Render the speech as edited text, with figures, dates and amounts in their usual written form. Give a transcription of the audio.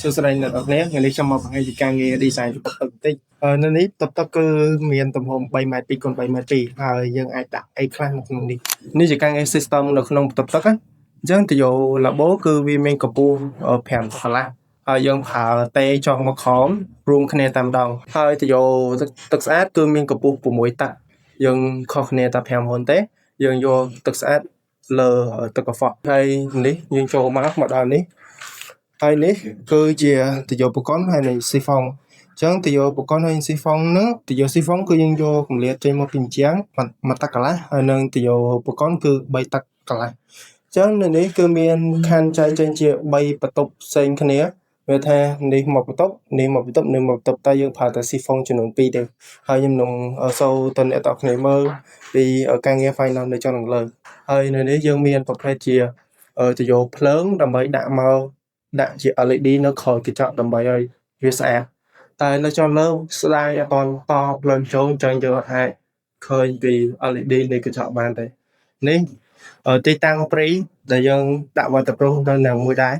សួស្តីអ្នកទាំងអស់គ្នាថ្ងៃនេះខ្ញុំមកបង្ហាញពីការងារ design បន្ទប់ទឹកបន្តិចនៅនេះបន្ទប់ទឹកគឺមានទំហំ3ម៉ែត្រ2គុណ3ម៉ែត្រ2ហើយយើងអាចដាក់អីខ្លះនៅក្នុងនេះនេះជាការងារ system នៅក្នុងបន្ទប់ទឹកណាអញ្ចឹងទុយោឡាបូគឺវាមានកម្ពស់5កន្លះហើយយើងប្រើតេចុះមកក្រោមរួមគ្នាតែម្ដងហើយទុយោទឹកទឹកស្អាតគឺមានកម្ពស់6តឹកយើងខុសគ្នាតែ5ហ៊ុនទេយើងយកទឹកស្អាតលើទឹកកខ្វក់ហើយនេះយើងចូលមកមកដល់នេះហើយនេះគឺជាទុយោបកុនហើយនឹងស៊ីហ្វុងអញ្ចឹងទុយោបកុនហើយស៊ីហ្វុងហ្នឹងទុយោស៊ីហ្វុងគឺយើងយកកម្រិតចេញមកពីជញ្ជាំងមួយទឹកកន្លះហើយនឹងទុយោបកុនគឺ3ទឹកកន្លះអញ្ចឹងនៅនេះគឺមានខណ្ឌចែកចេញជា3បន្ទប់ផ្សេងគ្នាវាថានេះមកបន្ទប់នេះមកបន្ទប់នេះមកបន្ទប់តែយើងប្រើតែស៊ីហ្វុងចំនួន2ទេហើយខ្ញុំនឹងសូទៅអ្នកទាំងគ្នាមើលពីការងារ final នៅចុងខាងលើហើយនៅនេះយើងមានប្រភេទជាទុយោភ្លើងដើម្បីដាក់មកដាក់ជា LED នៅក្រោយកញ្ចក់ដើម្បីឲ្យវាស្អាតតែនៅចុងលើស្ដាយអត់ទាន់តភ្លើងចូលអញ្ចឹងយើងអាចឃើញពី LED នៃកញ្ចក់បានទេនេះទីតាំងព្រីដែលយើងដាក់ waterproof នៅនឹងមួយដែរ។